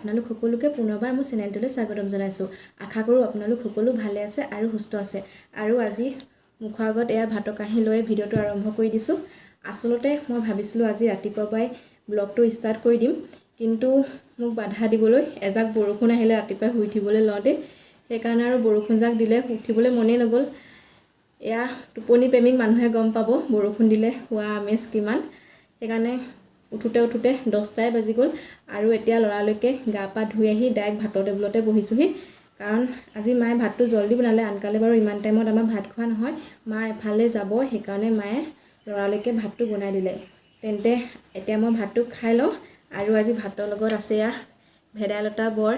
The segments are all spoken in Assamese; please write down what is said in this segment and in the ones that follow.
আপোনালোক সকলোকে পুনৰবাৰ মোৰ চেনেলটোলৈ স্বাগতম জনাইছোঁ। আশা কৰোঁ আপোনালোক সকলো ভালে আছে আৰু সুস্থ আছে। আৰু আজি মুখৰ আগত এয়া ভাতৰ কাঁহী লৈ ভিডিঅ'টো আৰম্ভ কৰি দিছোঁ। আচলতে মই ভাবিছিলোঁ আজি ৰাতিপুৱাৰ পৰাই ব্লগটো ষ্টাৰ্ট কৰি দিম, কিন্তু মোক বাধা দিবলৈ এজাক বৰষুণ আহিলে ৰাতিপুৱাই শুই উঠিবলৈ লওঁতে। সেইকাৰণে আৰু বৰষুণজাক দিলে উঠিবলৈ মনেই নগ'ল। এয়া টোপনি প্ৰেমিক মানুহে গম পাব বৰষুণ দিলে শোৱা আমেজ কিমান। সেইকাৰণে উঠোঁতে উঠোঁতে 10টাই বাজি গ'ল। আৰু এতিয়া লৰালৰিকৈ গা পা ধুই আহি ডাইৰেক্ট ভাতৰ টেবুলতে বহিছোঁহি, কাৰণ আজি মায়ে ভাতটো জল্দি বনালে। আনকালে বাৰু ইমান টাইমত আমাৰ ভাত খোৱা নহয়। মা এফালে যাব, সেইকাৰণে মায়ে লৰালৰিকৈ ভাতটো বনাই দিলে। তেন্তে এতিয়া মই ভাতটো খাই লওঁ। আৰু আজি ভাতৰ লগত আছে এয়া ভেদাইলতা বৰ।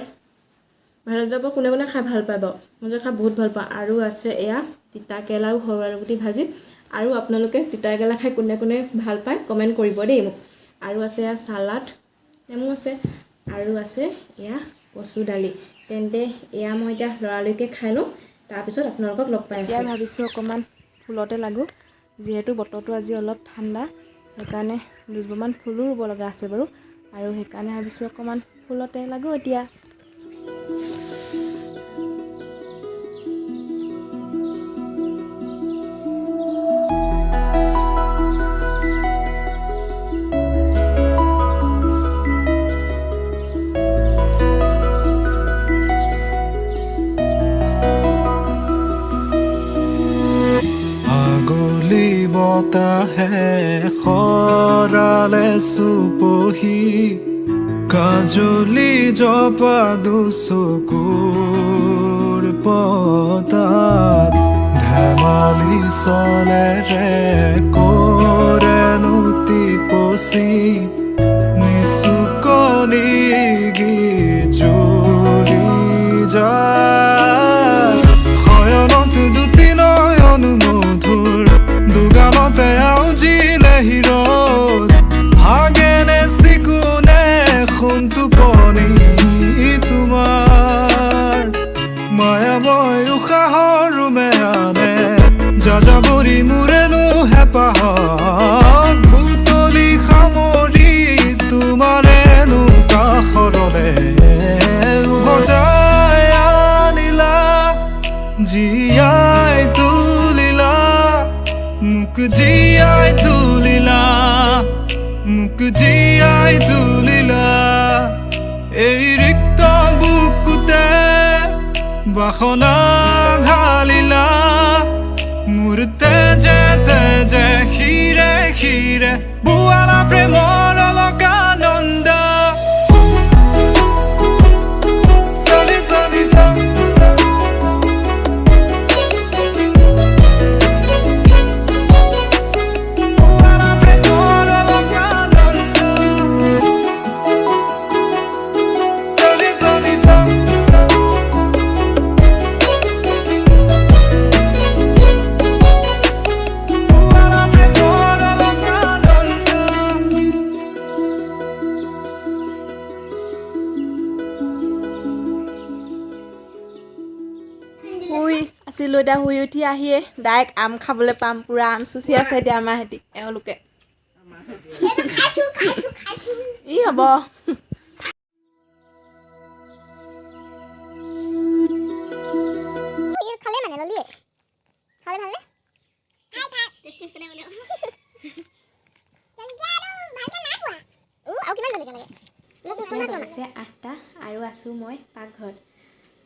ভেদাইলতা বৰ কোনে কোনে খাই ভাল পায় বাৰু? মই যে খাই বহুত ভাল পাওঁ। আৰু আছে এয়া তিতা কেৰেলা আৰু সৰু আলুগুটি ভাজি। আৰু আপোনালোকে তিতা কেৰেলা খাই কোনে কোনে ভাল পায় কমেণ্ট কৰিব দেই মোক। আৰু আছে এয়া চালাড, নেমু আছে, আৰু আছে এয়া কচু দালি। তেন্তে এয়া মই এতিয়া লৰালৰিকৈ খাই লওঁ, তাৰপিছত আপোনালোকক লগ পাই আছোঁ। ভাবিছোঁ অকণমান ফুলতে লাগোঁ, যিহেতু বতৰটো আজি অলপ ঠাণ্ডা, সেইকাৰণে দুজোপামান ফুলো ৰুব লগা আছে বাৰু। আৰু সেইকাৰণে ভাবিছোঁ অকণমান ফুলতে লাগোঁ এতিয়া। আগলি বতাহে সৰালে চুপহি, কাজলি জপা দুচকুৰ পতাত, ধেমালি চলেৰে কৰেনো টিপচি, নিচুকনি গীত জুৰি যায়। শয়নত দুটি নয়ন মধুৰ, দুগালতে আউজিলে হিৰদ, ভাগেনে চিকুনে সোণ টোপনি তোমাৰ। মায়াময় উশাহৰ ৰুমে আনে যাযাবৰী মোৰেনো হেঁপাহ, বুটলি সামৰি তোমাৰেনো কাষৰলে উভতাই আনিলা, জীয়াই তুলিলা মোক, জীয়াই তুলিলা মোক, জীয়াই তুলিলা। এই ৰিক্ত বুকুতে বাসনা ঢালিলা, মোৰ তেজে তেজে শিৰে শিৰে বোৱালা প্ৰেমৰ অলকানন্দা। চলি চলি চলি। বোৱালা প্ৰেমৰ অলকানন্দা। চলি চলি চলি। বোৱালা প্ৰেমৰ অলকানন্দা। শুই আছিলোঁ, এতিয়া শুই উঠি আহিয়ে ডাইৰেক্ট আম খাবলৈ পাম। পূৰা আম চুচি আছে এতিয়া আমাৰ সেঁতি এওঁলোকে। ই হ'ব। খালে মানে ললিয়ে খালে ভালনে? আৰু কিমান জলকীয়া লাগে? এতিয়া বাজিছে 8টা আৰু আছোঁ মই পাকঘৰত।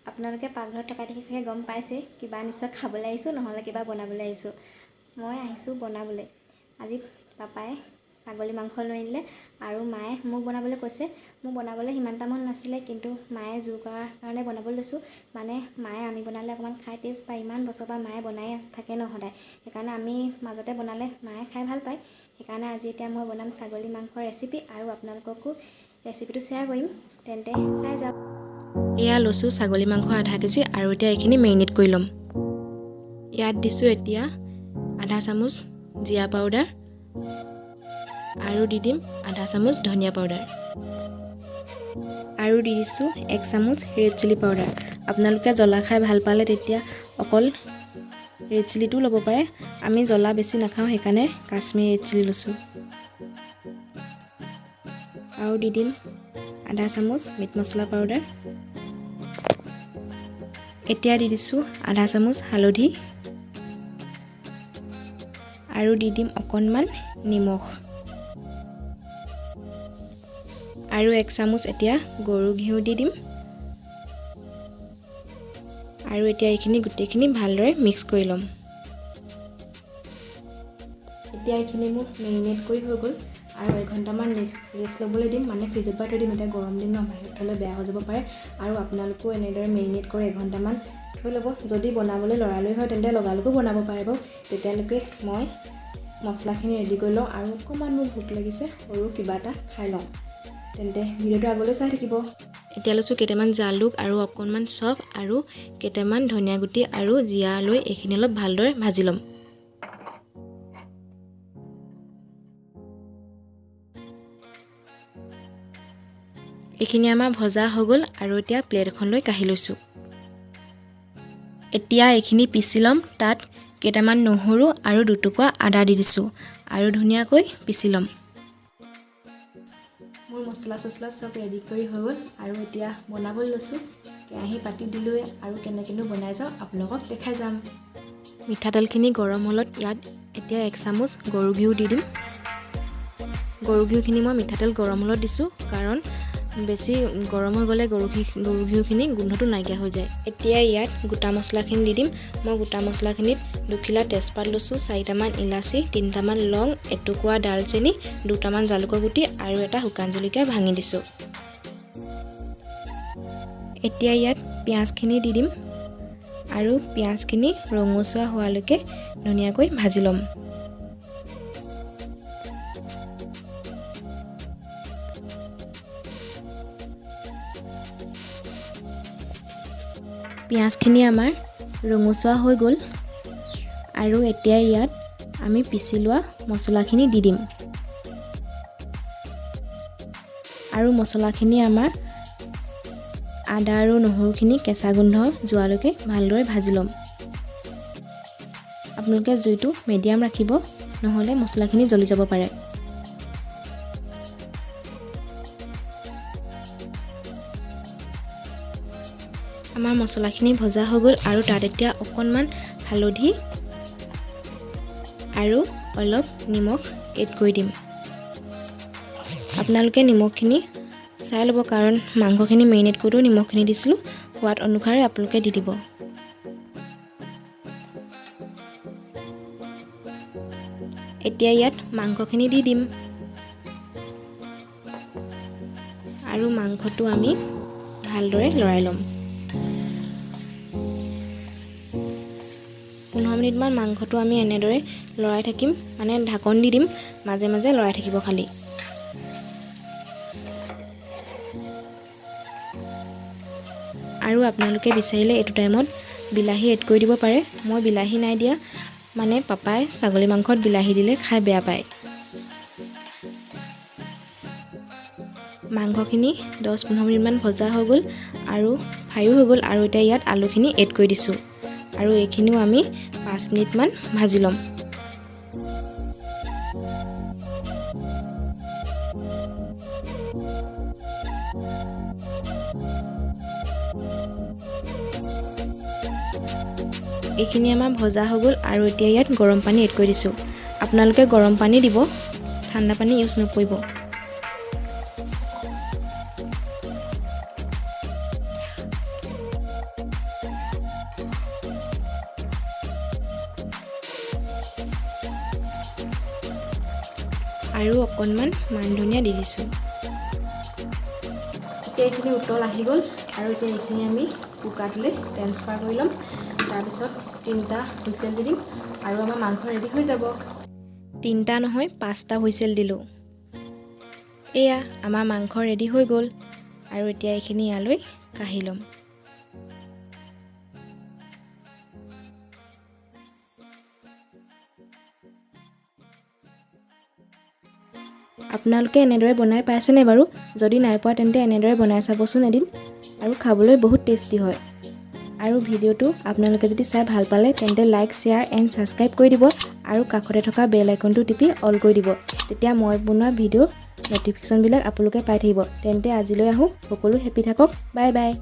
আপোনালোকে পাকঘৰত থকা দেখি চাগে গম পাইছে কিবা নিশ্চয় খাবলৈ আহিছোঁ, নহ'লে কিবা বনাবলৈ আহিছোঁ। মই আহিছোঁ বনাবলৈ। আজি পাপাই ছাগলী মাংস লৈ আনিলে আৰু মায়ে মোক বনাবলৈ কৈছে। মোক বনাবলৈ সিমান এটা মন নাছিলে, কিন্তু মায়ে জোৰ কৰাৰ কাৰণে বনাবলৈ লৈছোঁ। মানে মায়ে আমি বনালে অকণমান খাই টেষ্ট পায়। ইমান বছৰৰ পৰা মায়ে বনাই থাকে ন সদায়, সেইকাৰণে আমি মাজতে বনালে মায়ে খাই ভাল পায়। সেইকাৰণে আজি এতিয়া মই বনাম ছাগলী মাংসৰ ৰেচিপি আৰু আপোনালোককো ৰেচিপিটো শ্বেয়াৰ কৰিম। তেন্তে চাই যাওক। এয়া লৈছোঁ ছাগলী মাংস আধা কেজি আৰু এতিয়া এইখিনি মেৰিনেট কৰি ল'ম। ইয়াত দিছোঁ এতিয়া আধা চামুচ জিৰা পাউডাৰ আৰু দি দিম আধা চামুচ ধনিয়া পাউডাৰ আৰু দি দিছোঁ 1 চামুচ ৰেড চিলি পাউডাৰ। আপোনালোকে জ্বলা খাই ভাল পালে তেতিয়া অকল ৰেড চিলিটোও ল'ব পাৰে। আমি জ্বলা বেছি নাখাওঁ, সেইকাৰণে কাশ্মীৰ ৰেড চিলি লৈছোঁ। আৰু দি দিম আধা চামুচ মিট মছলা পাউডাৰ। এতিয়া দি দিছোঁ আধা চামুচ হালধি আৰু দি দিম অকণমান নিমখ আৰু 1 চামুচ এতিয়া গৰু ঘিউ দি দিম। আৰু এতিয়া এইখিনি গোটেইখিনি ভালদৰে মিক্স কৰি ল'ম। এতিয়া এইখিনি মোৰ মেৰিনেট কৰি হৈ গ'ল আৰু এঘণ্টামান ৰেষ্ট ল'বলৈ দিম, মানে ফ্ৰিজত ভৰাই থৈ দিম। এতিয়া গৰম দিন ন, বাহিৰত থ'লে বেয়া হৈ যাব পাৰে। আৰু আপোনালোকেও এনেদৰে মেৰিনেট কৰি এঘণ্টামান থৈ ল'ব। যদি বনাবলৈ লৰালৰি হয় তেন্তে লগালগো বনাব পাৰিব। তেতিয়ালৈকে মই মছলাখিনি ৰেডি কৰি লওঁ আৰু অকণমান মোৰ ভোক লাগিছে, সৰু কিবা এটা খাই লওঁ। তেন্তে ভিডিঅ'টো আগলৈ চাই থাকিব। এতিয়া লৈছোঁ কেইটামান জালুক আৰু অকণমান চফ আৰু কেইটামান ধনিয়া গুটি আৰু জিৰা লৈ এইখিনি অলপ ভালদৰে ভাজি ল'ম। এইখিনি আমাৰ ভজা হৈ গ'ল আৰু এতিয়া প্লেট এখন লৈ কাঢ়ি লৈছোঁ। এতিয়া এইখিনি পিচি ল'ম। তাত কেইটামান নহৰু আৰু দুটুকুৰা আদা দি দিছোঁ আৰু ধুনীয়াকৈ পিচি ল'ম। মোৰ মছলা চছলা চব ৰেডি কৰি হৈ গ'ল আৰু এতিয়া বনাবলৈ লৈছোঁ। কেৰাহী পাতি দিলোঁৱে আৰু কেনেকৈনো বনাই যাওঁ আপোনালোকক দেখাই যাম। মিঠাতেলখিনি গৰম হ'লত ইয়াত এতিয়া 1 চামুচ গৰু ঘিউ দি দিম। গৰু ঘিউখিনি মই মিঠাতেল গৰম হ'লত দিছোঁ, কাৰণ বেছি গৰম হৈ গ'লে গৰু ঘিউখিনি গোন্ধটো নাইকিয়া হৈ যায়। এতিয়া ইয়াত গোটা মছলাখিনি দি দিম। মই গোটা মছলাখিনিত 2 খিলা তেজপাত লৈছোঁ, 4টামান ইলাচি, 3টামান লং, এটুকুৰা ডালচেনি, 2টামান জালুকৰ গুটি আৰু এটা শুকান জলকীয়া ভাঙি দিছোঁ। এতিয়া ইয়াত পিঁয়াজখিনি দি দিম আৰু পিঁয়াজখিনি ৰঙচুৱা হোৱালৈকে ধুনীয়াকৈ ভাজি ল'ম। পিঁয়াজখিনি আমাৰ ৰঙচুৱা হৈ গ'ল আৰু এতিয়া ইয়াত আমি পিচি লোৱা মছলাখিনি দি দিম। আৰু মছলাখিনি আমাৰ আদা আৰু নহৰুখিনি কেঁচা গোন্ধ যোৱালৈকে ভালদৰে ভাজি ল'ম। আপোনালোকে জুইটো মিডিয়াম ৰাখিব, নহ'লে মছলাখিনি জ্বলি যাব পাৰে। আমাৰ মছলাখিনি ভজা হৈ গ'ল আৰু তাত এতিয়া অকণমান হালধি আৰু অলপ নিমখ এড কৰি দিম। আপোনালোকে নিমখখিনি চাই ল'ব, কাৰণ মাংসখিনি মেৰিনেট কৰোঁতেও নিমখখিনি দিছিলোঁ। সোৱাদ অনুসাৰে আপোনালোকে দি দিব। এতিয়া ইয়াত মাংসখিনি দি দিম আৰু মাংসটো আমি ভালদৰে লৰাই ল'ম। 15 মিনিটমান মাংসটো আমি এনেদৰে লৰাই থাকিম, মানে ঢাকন দি দিম, মাজে মাজে লৰাই থাকিব খালি। আৰু আপোনালোকে বিচাৰিলে এইটো টাইমত বিলাহী এড কৰি দিব পাৰে। মই বিলাহী নাই দিয়া, মানে পাপাই ছাগলী মাংসত বিলাহী দিলে খাই বেয়া পায়। মাংসখিনি 10-15 মিনিটমান ভজা হৈ গ'ল আৰু ফ্ৰাইও হৈ গ'ল আৰু এতিয়া ইয়াত আলুখিনি এড কৰি দিছোঁ আৰু এইখিনিও আমি 5 মিনিটমান ভাজি ল'ম। এইখিনি আমাৰ ভজা হৈ গ'ল আৰু এতিয়া ইয়াত গৰম পানী এড কৰি দিছোঁ। আপোনালোকে গৰম পানী দিব, ঠাণ্ডা পানী ইউজ নকৰিব। আৰু অকণমান মান ধনিয়া দি দিছোঁ। এতিয়া এইখিনি উতল আহি গ'ল আৰু এতিয়া এইখিনি আমি কুকাৰটোলৈ ট্ৰেন্সফাৰ কৰি ল'ম। তাৰপিছত 3টা হুইচেল দি দিম আৰু আমাৰ মাংস ৰেডি হৈ যাব। 3টা নহয়, 5টা হুইচেল দিলোঁ। এয়া আমাৰ মাংস ৰেডি হৈ গ'ল আৰু এতিয়া এইখিনি ইয়ালৈ কাঢ়ি ল'ম। আপোনালোকে এনেদৰে বনাই পাইছেনে বাৰু? যদি নাই পোৱা তেন্তে এনেদৰে বনাই চাবচোন এদিন, আৰু খাবলৈ বহুত টেষ্টি হয়। আৰু ভিডিঅ'টো আপোনালোকে যদি চাই ভাল পালে তেন্তে লাইক, শ্বেয়াৰ এণ্ড ছাবস্ক্ৰাইব কৰি দিব। আৰু কাষতে থকা বেল আইকনটো টিপি অল কৰি দিব। তেতিয়া মই বনোৱা ভিডিঅ'ৰ ন'টিফিকেশ্যনবিলাক আপোনালোকে পাই থাকিব। তেন্তে আজিলৈ আহোঁ। সকলো হেপী থাকক। Bye bye.